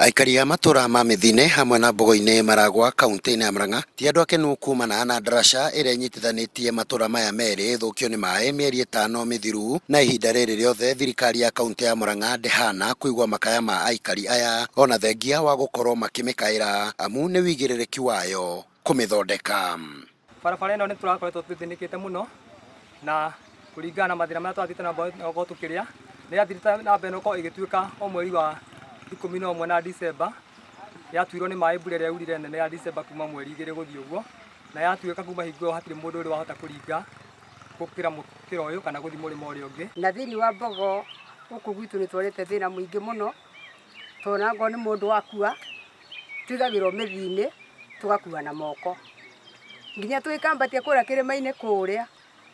Aikari a matũra ma Mĩthine hamwe na Mbogo-inĩ Maragwa kauntĩ-inĩ ya Murang'a ti andũ akenu kumana na ndaraca ĩrĩa ĩnyitithanĩtie matũra maya merĩ ĩthũkio nĩ maĩ mĩeri ĩtano mĩthiru na ihinda rĩrĩ rĩothe thirikari ya kauntĩ ya Murang'a ndĩhana kũigua makaya ma aikari aya ona thengia wa gũkorwo makĩmĩkaĩra amu nĩ wĩigĩrĩrĩki wayo kũmĩthondeka. Barabara ĩno nĩ tũrakoretwo tũthĩnĩkĩte mũno na kũringana na mathĩna marĩa tũrathiĩte na mbere na gũkorwo tũkĩrĩa, nĩ yathiĩte na mbere na gũkorwo ĩgĩtuĩka o mweri wa 11 na December, yatuirwo nĩ maĩ mbura ĩrĩa yaurire nene ya December kuma mweri 2 gũthiĩ ũguo, na yatuĩka kuma hingo ĩyo hatirĩ mũndũ ũrĩ wahota kũringa gũkĩra mũkĩra ũyũ kana gũthiĩ mũrĩmo ũrĩa ũngĩ. Na thĩinĩ wa Mbogo gũkũ gwitũ nĩ twarĩte thĩna mũingĩ mũno, tondũ onakorwo nĩ mũndũ wakua, tũigagĩrwo mĩthi-inĩ tũgakua na moko. Nginya tũgĩkambatia kũrĩa kĩrĩma-inĩ kũrĩa,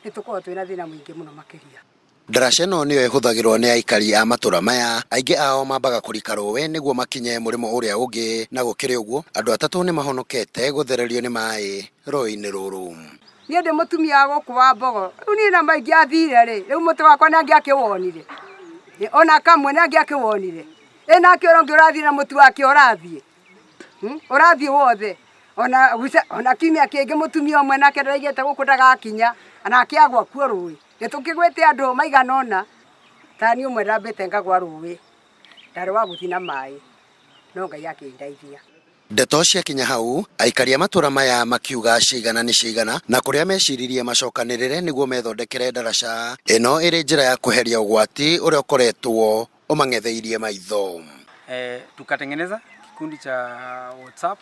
nĩ tũkoragwo twĩna thĩna mũingĩ mũno makĩria. Ndaraca ĩno nĩyo ĩhũthagĩrwo nĩ aikari a matũra maya, aingĩ ao mambaga kũrika rũĩ nĩguo makinye mũrĩmo ũrĩa ũngĩ, na gũkĩrĩ ũguo andũ atatũ nĩ mahonokete gũthererio nĩ maĩ rũĩ-inĩ rũrũ. Niĩ ndĩ mũtumia wa gũkũ wa Mbogo, rĩu niĩ nama ingĩathire rĩ, rĩu mũtĩ wakwa nĩ angĩakĩwonire, ona kamwe nĩ angĩakĩwonire, ĩ nake ũrĩa ũngĩ ũrathiĩ na mũtu wake ũrathiĩ, ũrathiĩ wothe, ona ona kiumia kĩngĩ mũtumia ũmwe nake ndĩraigĩte gũkũ ndagakinya, nake agwa kuo rũĩ, nĩ tũkĩgwĩte andũ maigana ũna, ta niĩ ũmwe ndambĩte ngagwa rũĩ, ndarĩ wa gũthiĩ na maĩ, no Ngai akĩndeithia. Ndeto ciakinya hau, aikari a matũra maya makiuga cigana nĩ cigana na kũrĩa meciririe macokanĩrĩre nĩguo methondekere ndaraca ĩno ĩrĩ njĩra ya kweheria ũgwati ũrĩa ũkoretwo ũmang'etheirie maitho. Tukatengeneza kikundi cha WhatsApp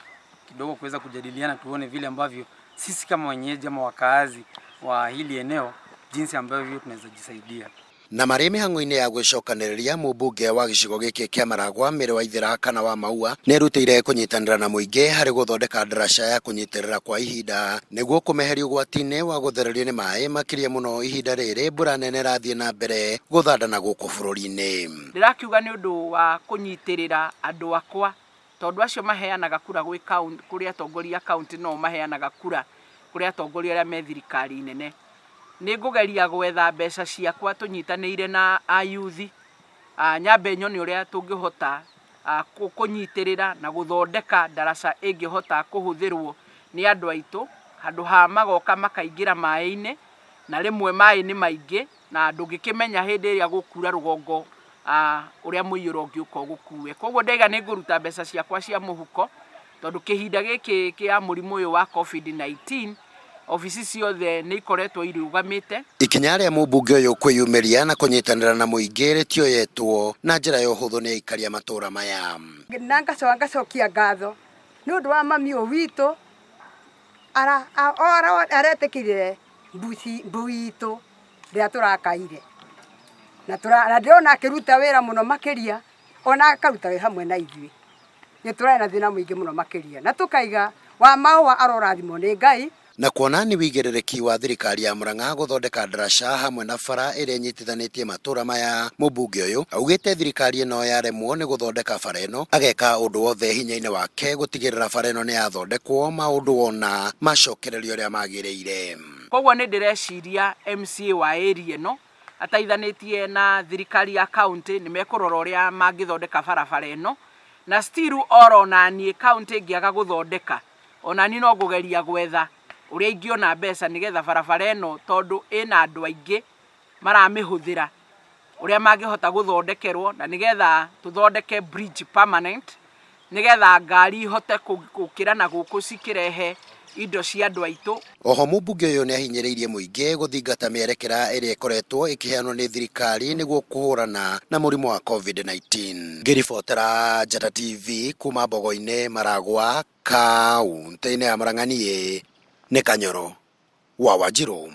kidogo kuweza kujadiliana tuone vile ambavyo sisi kama wenyeji ama wakaazi wa hili eneo jinsi ambavyo tunaweza jisaidia. Na marĩ mĩhang'o-inĩ ya gwĩcokanĩrĩria mũmbunge wa gĩcigo gĩkĩ kĩa Maragwa Mary Waithera kana wa Maua nĩerutĩire kũnyitanĩra na mũingĩ harĩ gũthondeka ndaraca ya kũnyitĩrĩra kwa ihinda nĩguo kũmeheria ũgwati-inĩ wa gũthererio nĩ maĩ makĩria mũno ihinda rĩrĩ mbura nene ĩrathiĩ na mbere gũthandana gũkũ bũrũri-inĩ. Ndĩrakiuga nĩ ũndũ wa kũnyitĩrĩra andũ akwa tondũ acio maheanaga kura gwĩ kaunti, kũrĩ atongoria a kaunti no maheanaga kura kũrĩ atongoria arĩa me thirikari nene. Nĩ ngũgeria gwetha mbeca ciakwa tũnyitanĩire na ayuthi, nyambe nyone ũrĩa tũngĩhota kũnyitĩrĩra na gũthondeka ndaraca ĩngĩhota kũhũthĩrwo nĩ andũ aitũ, handũ ha magoka makaingĩra maĩ-inĩ, na rĩmwe maĩ nĩ maingĩ na ndũngĩkĩmenya hĩndĩ ĩrĩa gũkura rũgongo ũrĩa mũiyũro ũngĩũka ũgũkue. Koguo ndaiga nĩ ngũruta mbeca ciakwa cia mũhuko, tondũ kĩhinda gĩkĩ kĩa mũrimũ ũyũ wa COVID-19, obici ciothe nĩ ikoretwo irũgamĩte. Ikinya rĩa mũmbunge ũyũ kwĩyumĩria na kũnyitanĩra na mũingĩ rĩtioyetwo na njĩra ya ũhũthũ nĩ aikari a matũra maya. Na ngacoka ngacokia ngatho nĩ ũndũ wa mami ũyũ witũ aretĩkĩrire mbu itũ rĩrĩa tũrakaire, na ndĩrona akĩruta wĩra mũno makĩria, ona akaruta wĩ hamwe na ithuĩ. Nĩ tũrarĩ na thĩna mũingĩ mũno makĩria, na tũkaiga wa Maũa arorathimwo nĩ Ngai. Na kuona nĩ wĩigĩrĩrĩki wa thirikari ya Murang'a gũthondeka ndaraca hamwe na bara ĩrĩa ĩnyitithanĩtie matũra maya, mũmbunge ũyũ augĩte thirikari ĩno yaremwo nĩ gũthondeka bara ĩno ageka ũndũ wothe hinya-inĩ wake gũtigĩrĩra bara ĩno nĩ yathondekwo maũndũ wona macokererio ũrĩa magĩrĩire. Koguo nĩ ndĩreciria MCA wa area ĩno ateithanĩtie na thirikari ya county nĩ mekũrora ũrĩa mangĩthondeka barabara ĩno, na still oro naniĩ county ĩngĩaga gũthondeka onaniĩ no ngũgeria gwetha ũrĩa ingĩona mbeca nĩgetha barabara ĩno tondũ ĩna andũ aingĩ maramĩhũthĩra ũrĩa mangĩhota gũthondekerwo na nĩgetha tũthondeke bridge permanent nĩgetha ngari ihote gũkĩra na gũkũ cikĩrehe indo cia andũ aitũ. Oho mũmbunge ũyũ nĩ ahinyĩrĩirie mũingĩ gũthingata mĩerekera ĩrĩa ĩkoretwo ĩkĩheanwo nĩ thirikari nĩguo kũhũrana na mũrimũ wa COVID-19. Ngĩribotera Njata TV kuma Mbogo-inĩ Maragwa kaunti-inĩ ya Murang'a niĩ nĩ Kanyoro wa Wanjirũ.